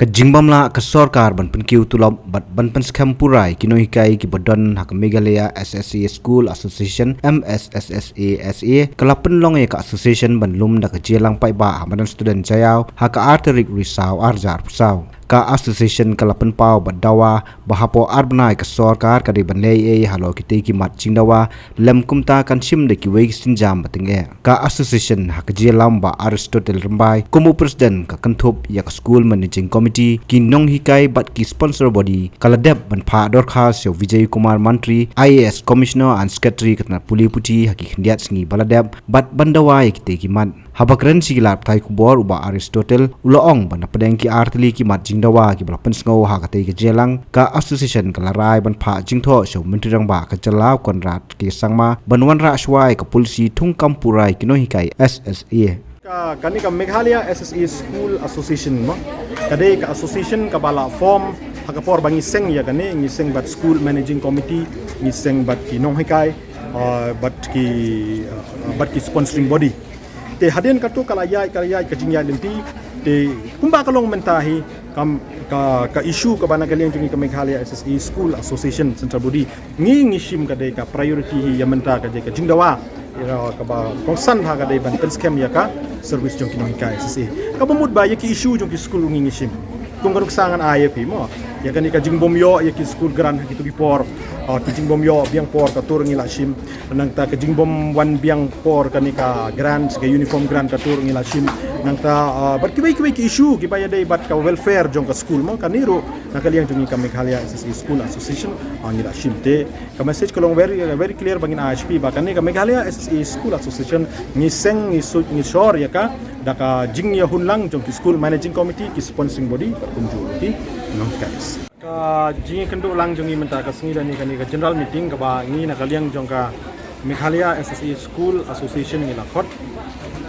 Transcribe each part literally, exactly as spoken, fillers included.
Ka jingbym lah ka sorkar ban pynkiew tulop bad ban pynskhem pura ïa ki nonghikai kiba don ha ka Meghalaya S S A School Association, M S S S A S A, ka la pynlong ïa ka association ban lum da ka jingïalang paidbah ha madan student Jaïaw ha ka ar tarik Risaw ar hajar arphew saw. Ka association ka la pynpaw bad dawa ba hapoh ar bnai ka sorkar ka dei ban leh ei ei halor kitei ki mat jingdawa, lym kumta kan shim da kiwei ki sienjam ba tyngeh. Ka association ha ka jingïalam Bah Aristotle Rymbai kum u president ka kynthup ïa ka school managing committee, ki nonghikai bad ki sponsor body, ka la dep ban phah dorkhas sha u Vijay Kumar Mantri, I A S commissioner and secretary ka tnat pule puthi ha ki khyndiat sngi ba la dep bad ban dawa ïa kitei ki mat. Haba kren sha ki lad pathai khubor, u Bah Aristotle u la ong ba napdeng ki ar tylli ki mat jingdawa kiba la pynsngew ha katei ka jingïalang, ka association ka la rai ban phah jingthoh sha u Myntri Rangbah ka jylla, u Conrad K Sangma, ban wanrah shuwa ïa ka policy thungkam pura ïa ki nonghikai S S A. Ka, kane ka Meghalaya S S A School Association mo, ka dei ka association kaba la form ha ka por ba ngi seng ïa kane, ngi seng bad school managing committee, ngi seng bad ki nonghikai, uh, bad ki, uh, bad ki sponsoring body. Te hadien katto ka la ïaid, ka la ïaid ka jingïaid lynti. Te kumba ka long mynta hi, kam, ka, ka issue kaba na ka liang jong ngi ka Meghalaya S S A School Association Central Body, ngi, ngi shim ka dei ka priority hi ïa mynta, ka dei ka jingdawa ïa kaba kongsan ha ka dei ban pynskhem ïa ka service jong ki nonghikai S S A. Kaba mut ba ïa ki issue jong ki school ngi, ngi shim. Kum ka nuksa ngan ai ïa phi mo, ïa kane ka jingbym ïoh ïa ki school grant ha kito ki por, ah, ki jingbym ïoh biang por ka tur ngi la shim. Nangta ka jingbym wan biang por kane ka grant, ka uniform grant ka tur ngi la shim. Nangta, ah, bad kiwei kiwei ki issue kiba ïadei bad ka welfare jong ka school mo, kane ruh na ka liang jong ngi ka Meghalaya S S A School Association, ah, ngi la shim. Te ka message ka long very, very clear ba ngin ai sha phi ba kane ka Meghalaya S S A School Association ngi seng, ngi suit, ngi shor ïa ka da ka jingïahun lang jong ki school managing committee, ki sponsoring body bad kumjuh ki nonghikai. Ka jingïakynduh lang jong ngi mynta ka sngi lane kane ka general meeting kaba ngi na ka liang jong ka Meghalaya S S A School Association ngi la khot,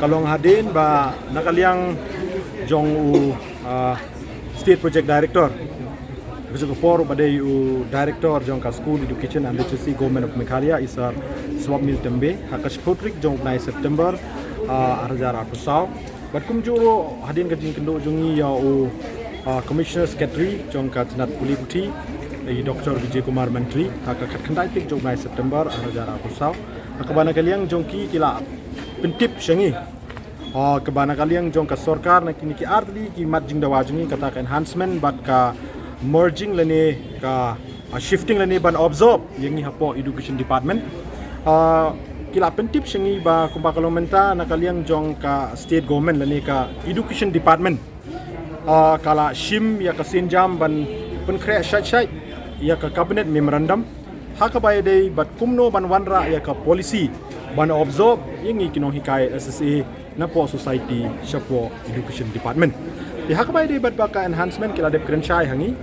ka long hadien ba na ka liang jong u, ah, State Project Director, ka jong ka por ba dei u Director jong ka School Education and Literacy Government of Meghalaya, i Sir Swapnil Tembe, ha ka shiphew tarik jong u bnai September, ah, ar hajar arphew saw. Bad kumjuh ruh hadien ka jingkynduh jong ngi ïa u, ah, Commissioner Secretary jong ka tnat pule puthi, i Doctor Vijay Kumar Mantri, ha ka khatkhyndai tarik jong u bnai September ar hajar arphew saw, ha kaba na ka liang jong ki ki la pyntip sha ngi, ah, kaba na ka liang jong ka sorkar na kine ki ar tylli ki mat jingdawa jong ngi, kata ka enhancement bad ka merging lane ka, ah, shifting lane ban absorb ïa ngi hapoh Education Department. Ah, ki la pyntip sha ngi ba kumba ka long mynta na ka liang jong ka State Government lane ka Education Department, ah, ka la shim ïa ka sienjam ban pynkhreh shait shait ïa ka Cabinet Memorandum ha kaba ïadei bad kumno ban wanrah ïa ka policy ban absorb ïa ngi ki nonghikai S S A napoh society shapoh Education Department. Te ha kaba ïadei bad ba ka enhancement ki la dep kren shai ha ngi,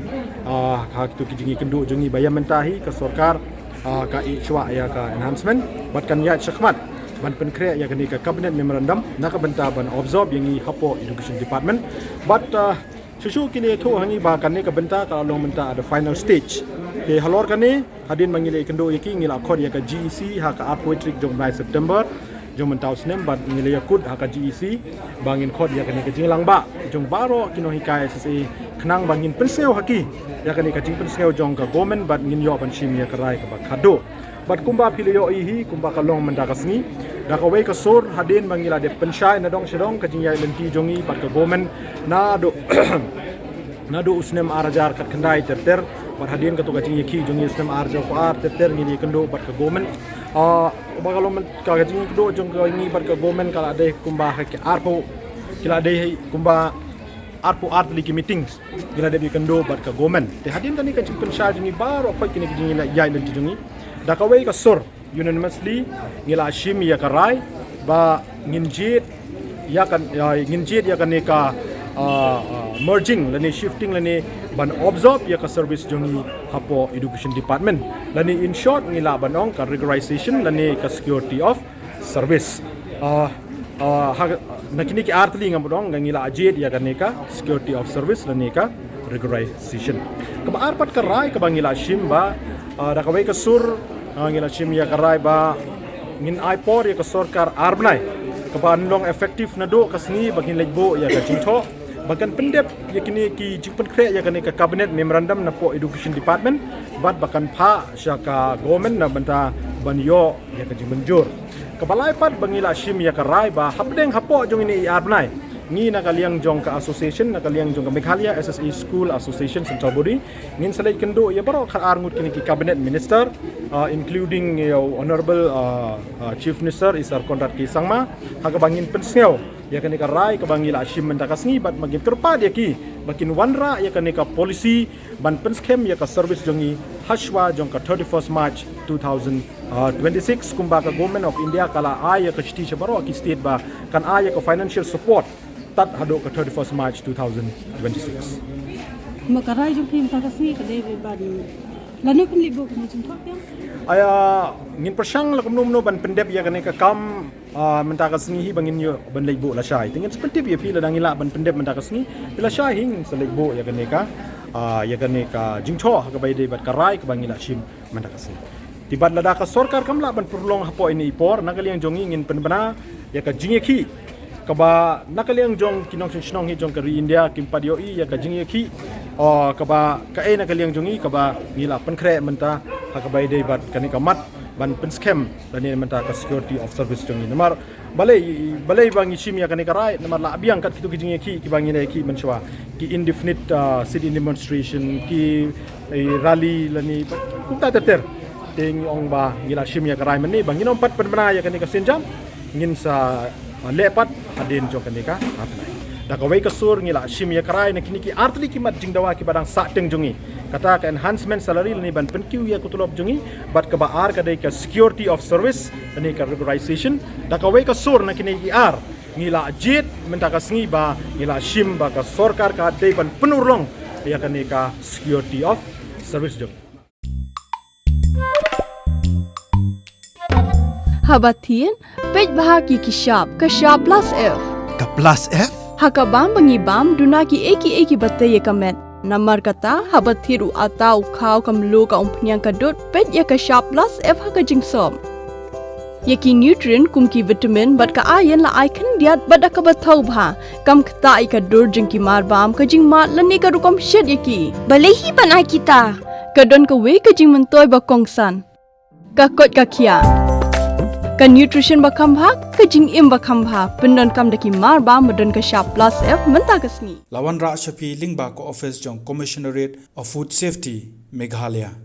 ah, ha kito ki jingïakynduh jong ngi ba ïa mynta hi ka sorkar, ah, ka ïeh shuwa ïa ka enhancement bad kan ïaid shakhmat ban pynkhreh ïa kane ka Cabinet Memorandum na ka bynta ban absorb ïa ngi hapoh Education Department. Bad, ah, shuh shuh ki la ïathuh ha ngi ba kane ka bynta ka la long mynta at the final stage. Te halor kane, hadien ba ngi la ïakynduh ïa ki, ngi la khot ïa ka G E C ha ka arphew tarik jong u bnai September jong mynta u snem, bad ngi la ïakut ha ka G E C ba ngin khot ïa kane ka jingïalang ba jong baroh ki nonghikai S S A khnang ba ngin pynsngew ha ki ïa kane ka jingpynsngew jong ka government bad ngin ïoh ban shim ïa ka rai kaba khadduh. Bad kumba phi la ïohi hi, kumba ka long mynta ka sngi, da kawei ka sur hadien ba ngi la dep pynshai nadong shadong ka jingïaid lynti jong ngi bad ka government naduh naduh u snem ar hajar khatkhyndai ter ter, bad hadien kato ka jingïakhih jong ngi u snem ar hajar arphew ar ter ter ngi la ïakynduh bad ka government. Ah, kumba ka long mynta ka jingïakynduh jong ngi bad ka government ka la dei kumba ha ki arphew, ki la dei kumba arphew ar tylli ki meetings ngi la dep ïakynduh bad ka government. Te hadien kane ka jingpynshai jong ngi baroh khoit kine ki jingïaid lynti jong ngi, da kawei ka sur unanimously ngi la shim ïa ka rai ba ngin jied ïa ka, ïa, ngin jied ïa kane ka, ah, ah, merging lane shifting lane ban absorb ïa ka service jong ngi hapoh Education Department, lane in short ngi lah ban ong ka regularization lane ka security of service. Ah, ah, ha, na kine ki ar tylli nga mut ong ngi la jied ïa kane ka security of service lane ka regularization. Kaba ar pat ka rai kaba ngi la shim ba, ah, da kawei ka sur, ah, ngi la shim ïa ka rai ba ngin ai por ïa ka sorkar ar bnai, kaba yn long effective naduh ka sngi ba ngin leit buh ïa ka jingthoh, Ba kan pyndep ïa kine ki jingpynkhreh ïa kane ka cabinet memorandum na poh education department, bad ba kan phah sha ka government na bynta ban ïoh ïa ka jingmynjur. Kaba lai pat ba ngi la shim ïa ka rai ba hapdeng hapoh jong ine i ar bnai, ngi na ka liang jong ka association, na ka liang jong ka Meghalaya S S A School Association Central Body, ngin sa leit kynduh ïa baroh khat ar ngut kine ki cabinet minister, uh, including, uh, honorable, uh, uh, chief minister i Sir Conrad K Sangma, ha kaba ngin pynsngew ïa kane ka rai kaba ngi la shim mynta ka sngi, bad ma ngin kyrpad ïa ki ba kin wanrah ïa kane ka policy ban pynskhem ïa ka service jong ngi hashwa jong ka thirty-first March two thousand twenty-six, kumba ka Government of India ka la ai ïa ka shithi sha baroh ki state ba kan ai ïa ka financial support tad haduh ka thirty-first March two thousand twenty-six. Ma ka rai jong phi mynta ka sngi ka dei ban, lano phin leit buh kane ka jingthoh? Aya, ngin pyrshang la kumno kumno ban pyndep ïa kane ka kam, ah, mynta ka sngi hi ba ngin ïoh ban leit buh lashai. Te ngin sa pyntip ïa phi lada ngi lah ban pyndep mynta ka sngi. Te lashai hi ngin sa leit buh ïa kane ka, ah, ïa kane ka jingthoh ha kaba ïadei bad ka rai kaba ngi la shim mynta ka sngi. Te bad lada ka sorkar kam lah ban pynurlong hapoh ine i por, na ka liang jong ngi ngin pynbna ïa ka jingïakhih kaba na ka liang jong ki nongshong shnong hi jong ka ri India kim pat ïohi ïa ka jingïakhih, oh, kaba kaei na ka liang jong ngi kaba ngi la pynkhreh mynta ha kaba ïadei bad kane ka mat ban pynskhem lane mynta ka security of service jong ngi. Namar balei, balei ba ngi shim ïa kane ka rai, namar la biang kat kito ki jingïakhih kiba ngi la ïakhih mynshuwa, ki indefinite, ah, sit-in demonstration, ki, eh, rally lane kumta ter ter. Te ngi ong ba ngi la shim ïa ka rai mynne ba ngin ym pat pynbna ïa kane ka sienjam, ngin sa, ah, leh pat hadien jong kane ka ar bnai. Da kawei ka sur ngi la shim ïa ka rai na kine ki artylli ki mat jingdawa kiba dang sahteng jong ngi, kata ka enhancement salary lane ban pynkiew ïa ka tulop jong ngi, bad kaba ar ka dei ka security of service lane ka regularization. Da kawei ka sur na kine ki ar ngi la jied mynta ka sngi ba ngi la shim ba ka sorkar ka dei ban pynurlong ïa kane ka security of service jong ngi. Haba thied, peit bha ki ki shap, ka shap plus F. Ka plus F? Ha ka bam ba ngi bam, duna ki ei ki ei kiba tei ïa ka met. Namar kata, haba thied u atta, u khaw, ka mluh, ka umphniang, ka dud, peit ïa ka shap plus F ha ka jingsop. Ïa ki nutrient kum ki vitamin bad ka iron la ai khyndiat bad da kaba thaw bha, kam ktah ïa ka dur jong ki mar bam, ka jingmad lane ka rukom shet ïa ki. Balei hi ban ai kita? Ka don kawei ka jingmyntoi ba kongsan. Ka koit ka khiah. Ka nutrition ba kham bha, ka jingim ba kham bha. Pyndonkam da ki mar bam ba don ka shap plus F mynta ka sngi. La wanrah sha phi lyngba ka office jong Commissionerate of Food Safety, Meghalaya.